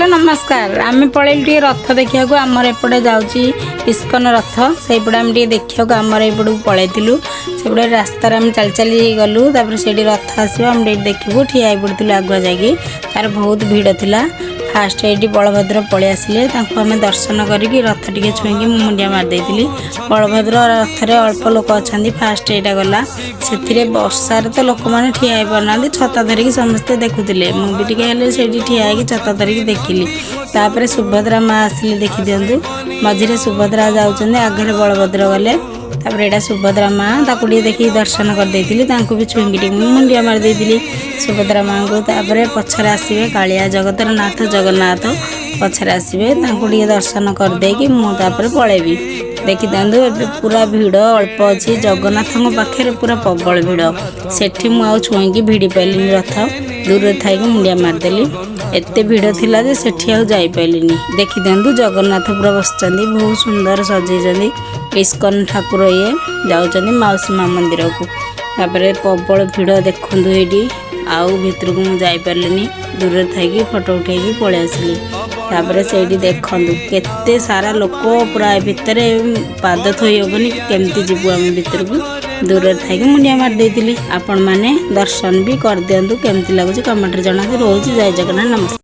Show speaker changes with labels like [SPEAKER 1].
[SPEAKER 1] Hello ନମସ୍କାର। ଆମେ ପଳେଇଲୁ ଟିକେ ରଥ ଦେଖିବାକୁ। ଆମର ଏପଟେ ଯାଉଛି ଇସ୍କନ ରଥ, ସେଇପଟେ ଆମେ ଟିକେ ଦେଖିବାକୁ ଆମର ଏପଟକୁ ପଳେଇଥିଲୁ। ସେପଟେ ରାସ୍ତାରେ ଆମେ ଚାଲି ଚାଲି ଗଲୁ। ତାପରେ ସେଇଠି ରଥ ଆସିବ, ଆମେ ଟିକେ ଦେଖିବୁ। ଠିଆ ହେଇ ପଡ଼ିଥିଲୁ ଆଗୁଆ ଯାଇକି। ତାର ବହୁତ ଭିଡ଼ ଥିଲା। ଫାଷ୍ଟ ଏଇଠି ବଳଭଦ୍ର ପଳେଇ ଆସିଲେ। ତାଙ୍କୁ ଆମେ ଦର୍ଶନ କରିକି ରଥ ଟିକେ ଛୁଇଁକି ମୁଁ ମୁଣ୍ଡିଆ ମାରି ଦେଇଥିଲି। ବଳଭଦ୍ର ରଥରେ ଅଳ୍ପ ଲୋକ ଅଛନ୍ତି। ଫାଷ୍ଟ ଏଇଟା ଗଲା। ସେଥିରେ ବର୍ଷାରେ ତ ଲୋକମାନେ ଠିଆ ହେଇପାରୁନାହାନ୍ତି, ଛତା ଧରିକି ସମସ୍ତେ ଦେଖୁଥିଲେ। ମୁଁ ବି ଟିକେ ହେଲେ ସେଇଠି ଠିଆ ହେଇକି ଛତା ଧରିକି ଦେଖିଲି। ତାପରେ ସୁଭଦ୍ରା ମା ଆସିଲେ, ଦେଖିଦିଅନ୍ତୁ। ମଝିରେ ସୁଭଦ୍ରା ଯାଉଛନ୍ତି, ଆଗରେ ବଳଭଦ୍ର ଗଲେ। ତାପରେ ଏଇଟା ସୁଭଦ୍ରା ମା, ତାକୁ ଟିକେ ଦେଖିକି ଦର୍ଶନ କରିଦେଇଥିଲି। ତାଙ୍କୁ ବି ଛୁଇଁକି ଟିକେ ମୁଁ ମୁଣ୍ଡିଆ ମାରି ଦେଇଥିଲି ସୁଭଦ୍ରା ମାଙ୍କୁ। ତାପରେ ପଛରେ ଆସିବେ କାଳିଆ, ଜଗତର ନାଥ ଜଗନ୍ନାଥ ପଛରେ ଆସିବେ। ତାଙ୍କୁ ଟିକେ ଦର୍ଶନ କରିଦେଇକି ମୁଁ ତାପରେ ପଳେଇବି। ଦେଖିଦିଅନ୍ତୁ, ଏବେ ପୁରା ଭିଡ଼ ଅଳ୍ପ ଅଛି। ଜଗନ୍ନାଥଙ୍କ ପାଖରେ ପୁରା ପ୍ରବଳ ଭିଡ଼। ସେଠି ମୁଁ ଆଉ ଛୁଇଁକି ଭିଡ଼ି ପାରିଲିନି ରଥ। ଦୂରରେ ଥାଇକି ମୁଣ୍ଡିଆ ମାରିଦେଲି। ଏତେ ଭିଡ଼ ଥିଲା ଯେ ସେଠି ଆଉ ଯାଇପାରିଲିନି। ଦେଖିଦିଅନ୍ତୁ, ଜଗନ୍ନାଥ ପୁରା ବସିଛନ୍ତି, ବହୁତ ସୁନ୍ଦର ସଜେଇଛନ୍ତି। ଇସ୍କନ ଠାକୁର ଇଏ ଯାଉଛନ୍ତି ମାଉସୀ ମା ମନ୍ଦିରକୁ। ତାପରେ ପ୍ରବଳ ଭିଡ଼ ଦେଖନ୍ତୁ ଏଇଠି। ଆଉ ଭିତରକୁ ମୁଁ ଯାଇପାରିଲିନି, ଦୂରରେ ଥାଇକି ଫଟୋ ଉଠେଇକି ପଳେଇ ଆସିଲି। ତାପରେ ସେଇଠି ଦେଖନ୍ତୁ କେତେ ସାରା ଲୋକ, ପୁରା ଏ ଭିତରେ ପାଦ ଥୋଇ ହେବନି। କେମିତି ଯିବୁ ଆମେ ଭିତରକୁ? ଦୂରରେ ଥାଇକି ମୁଣ୍ଡିଆ ମାରି ଦେଇଥିଲି। ଆପଣମାନେ ଦର୍ଶନ ବି କରିଦିଅନ୍ତୁ। କେମିତି ଲାଗୁଛି କମେଣ୍ଟରେ ଜଣାନ୍ତୁ। ରହୁଛି, ଜୟ ଜଗନ୍ନାଥ, ନମସ୍କାର।